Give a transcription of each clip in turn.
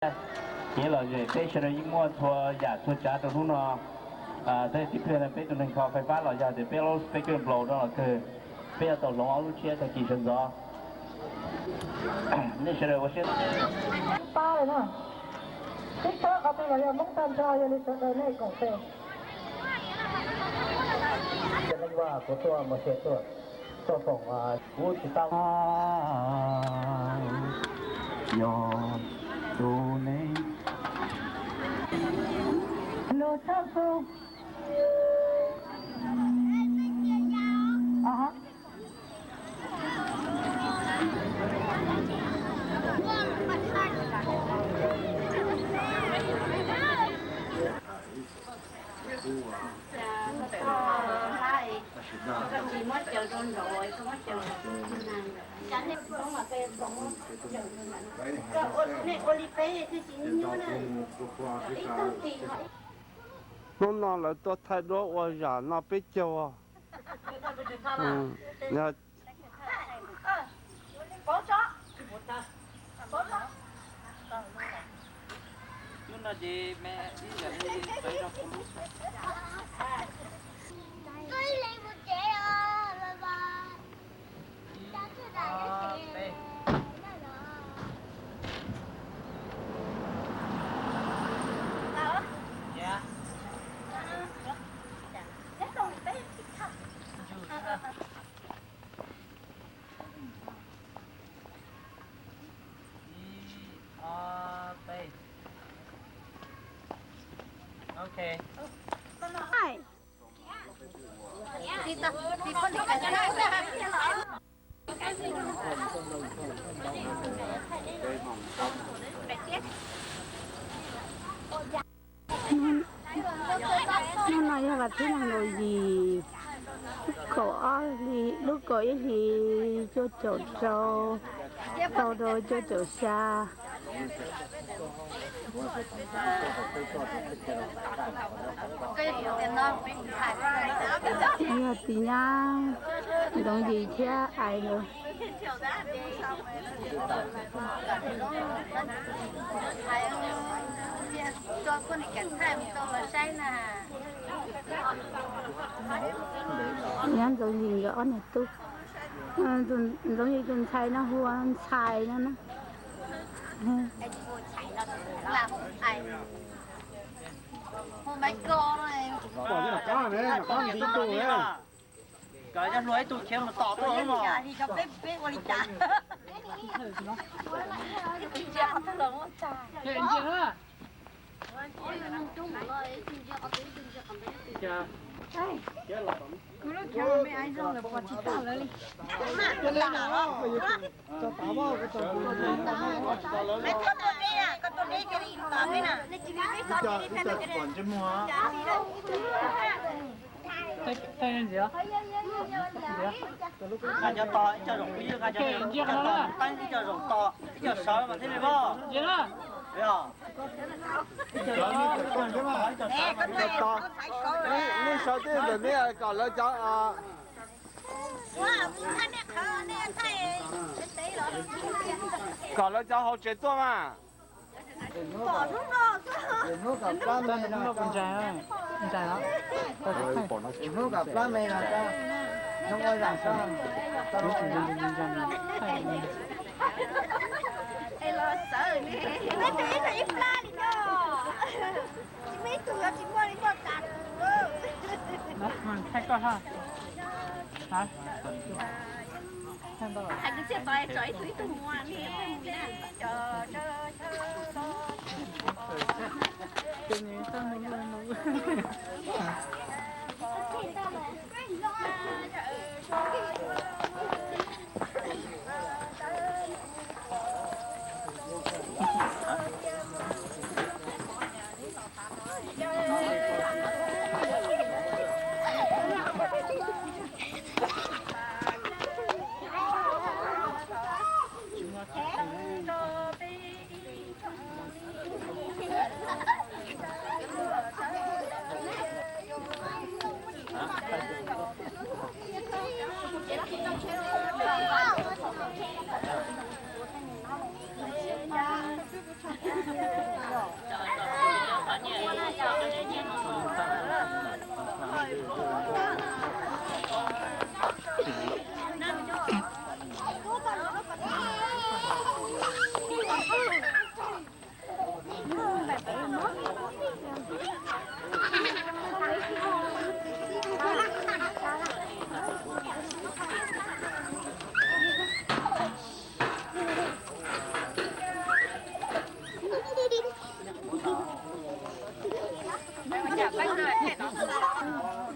Ces los zem peb sawv daws yeej muaj txhua yam txhua tsav rau hnub no. Tab sis tib pliag no peb tus neeg kho fais fab los yog tias peb lub speaker nploos rau los kawg, peb yuav tau hloov ob lub tshiab tag kis sawv ntxov. Nej sawv daws ua siab pab lawm na. Tib tsob qhov twg los yog Hmoob tag nrho, yog li sawv daws nej koom tes. Leej Vaj, kuv tuaj mus xyem tuaj, tuaj foom, kuv tsis tau. Yog tus neeg lus tshaj xu. Hnub no lawv tuaj thaij duab ua zam no peb caug. Ib, ob, peb. Ok. Hnub no yog vas thib nees nkaum yim, lub kaum ob hlis, lub kaum ib hlis cuaj caum rau tau rau cuaj caum xya. Yog tis nyab Ntxoov Yim thiab Ais nkawd. Tis nyab Ntxoov Yim nkawd ob niam tub. Ntxoov Yim tus ntxhais no hu ua Ntxhais no na. Kom cov hluas ib tug khiav mus tom tuaj los. Kuv lub khiav me aiv zoo lawm pom tsis tag lawv li. Nqa cov to ib co zaum pub ywg, nqa cov to teeb ib co zaum to, ib co sawv mas thiaj li voj. Nej sawv teb ntawm neb kom lawv cov, kom lawv cov hauv tsev tuaj mas.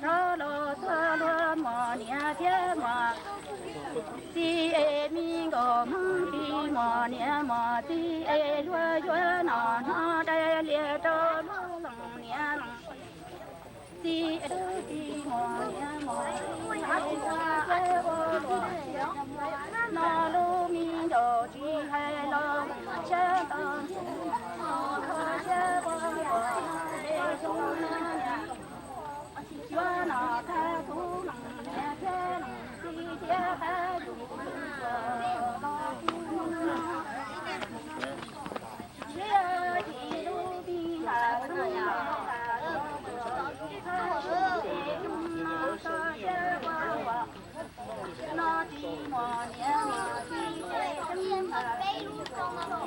Rov los txog luag mos niam thiab mos txiv es, me nkauj Hmoob txiv mos niam mos txiv es, luag yuav noj hnub dai lias rau luag loos niam loos txiv es, txiv mos niam mos txiv es, luag yuav ua luag no lub me ncaus tsis hais los tshaib tau ntsis, tshaib ua luag es xyoo no yuav noj tag kuv loos niam thiab loos txiv thiab qab yus los kuv no. Tsis yog tis lub tij ntam tub ntam es, no tsis mos niam mos txiv es, tsis mos txiv tuag no.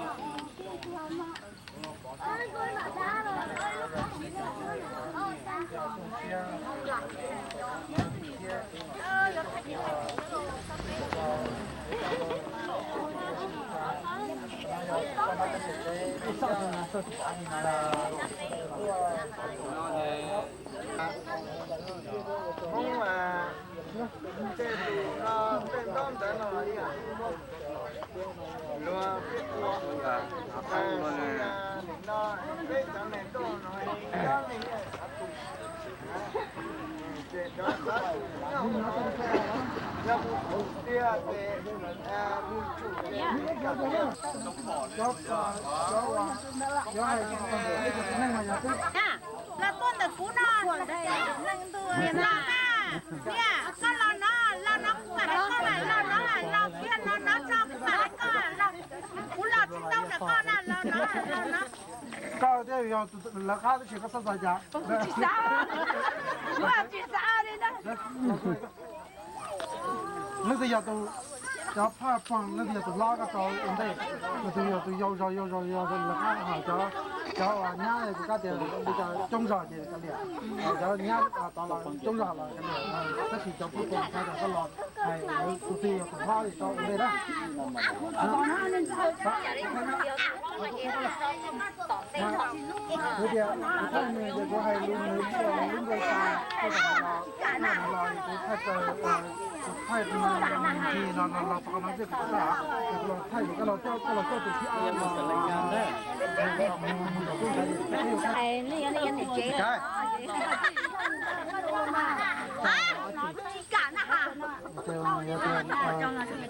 Hmoob mas tej tus no tej ntaub ntawv no ib yam luag peb ua, nim no peb cov neeg tuaj no cov neeg xav tus, ces cov xav tus nyob mus tiag ces mus tsum. Los tuaj ntawm kuv no, niam, koj los no, los no kuv mam hais koj, los no, los kiag no no tso kuv mam hais koj, kuv los tsis tau ntawm koj na, los no, los no. Koj thiaj yog lawv qab tab sis koj xav xav cas? Kuv tsis xav, kuv tsis xav li na. Leej twg yog tus, cov phaj pog leej twg yog tus hlob koj tau ua ntej, leej twg yog tus yau zog yau zog yau zog lawv qab hais cov, cov uas nyab kuv kab tias li cas coob zog ces kav liam, cov nyab tod los coob zog los kav liam, tab sis cov phaj pog txhais tes koj los hais tus twg yog tus hlob ces tau ua ntej na. Kuv tias kuv thaij nws ces kuv hais lus nws lub npe tas, kuv thaij nws los kuv thaij, kuv thaij nws los los txog no xwb kuv tsis thaij, kuv los thaij ces koj los coj, koj los coj tus thib ob los.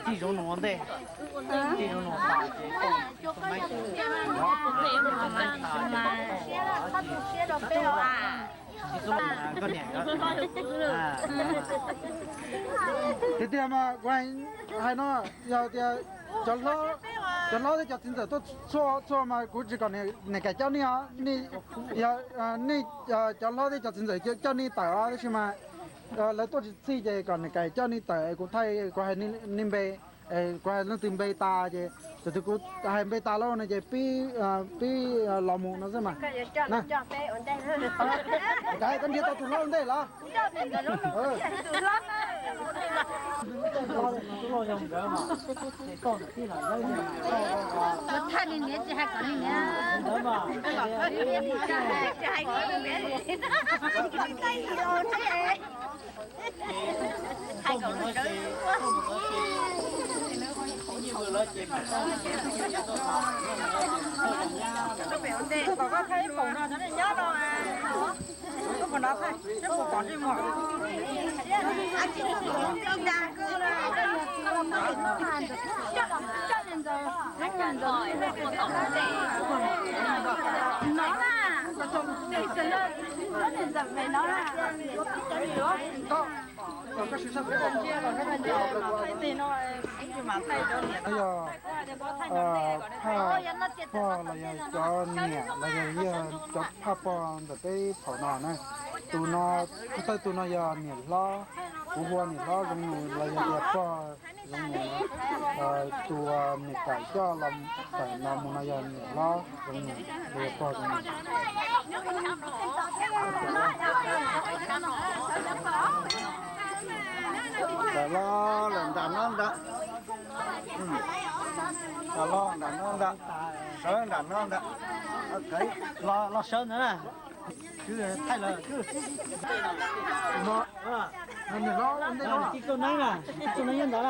Tij zoo no ua ntej, tij zoo no tas ces tau, tau maib. Koj niam, tiag tiag mas kuv hais no, yog tias cov hlob, cov hlob thiab cov txiv ntxawm tuaj txhua txhua mas kuv tsis kom niam kais coj nej os, nej, yog nej cov hlob thiab cov txiv ntxawm coj nej tawm os, tab sis mas lawv tuaj tsis txhij ces kom niam kais coj nej tawm, kuv thaij kuv hais nej npe, kuv hais leej twg npe tas ces, tus twg kuv hais npe tas lawm no ces pib, pib los mus no xwb mas. Koj nrhiav tau tus hlob ua ntej los? No na, tus ntxawm me no na. Yog phaj pog los yog cov niam los yog cov phaj pog ntawm peb thaum no na. Tus no, thawj tus no yog niam hlob, kuv hu ua niam hlob Zoov Nus los yog tias pog Zoov Nus. Tus niam kais coj los, kais los mus no yog niam hlob Zoov Nus los yog pog Zoov Nus. Tam los lawm nram no ntag. Tam los nram no ntag. Sawv nram no ntag. Los sawv ntawd na. Thaij lawm. Tij Txuj Neeb na, Tij Txuj Neeb nyob ntawd na.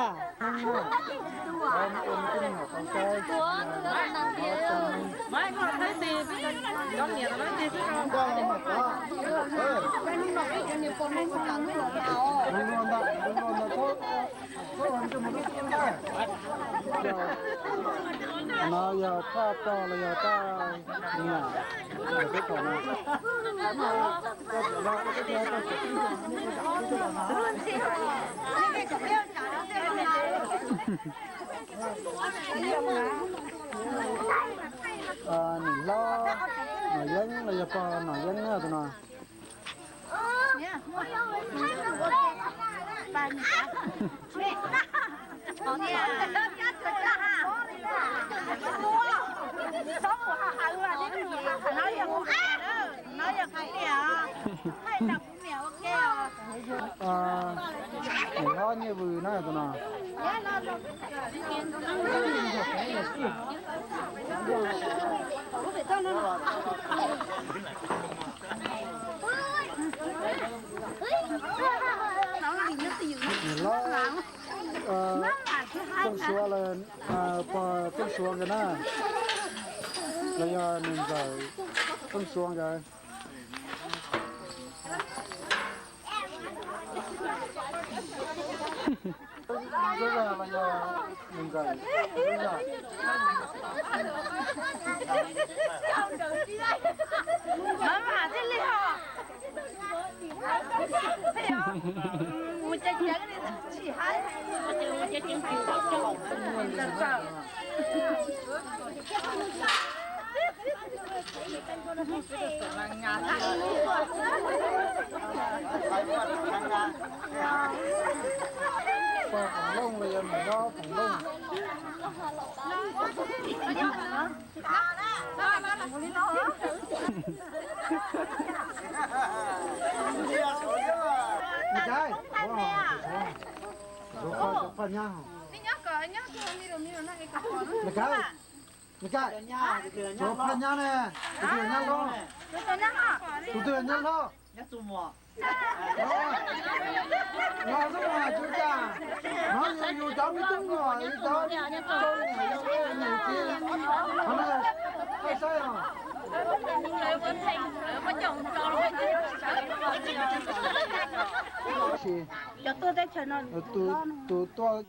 No yog thaj rog los yog thaj nyam peb thaum no. Niam hlob Nom Yeeb los yog pog Nom Yeeb na tus no. Niam hlob Nyiaj Vws na tus no. Niam hlob Txooj Suav los, pog Txooj Suav nkawd na, los yog niam ntxawm Txooj Suav nkawd. Zaj los yog niam ntxawm. Pog Foom Looj los yog niam hlob Foom Looj. Niam Kaim, Phaj Nyab, Niam Kaim, Phaj Nyab ne, tus twg yog nyab hlob? Tus twg yog nyab hlob? Los xwb mas, tus cas no yus cov me tub nyuam, yus cov niam txiv, qhov no yog saib os. Tus tuaj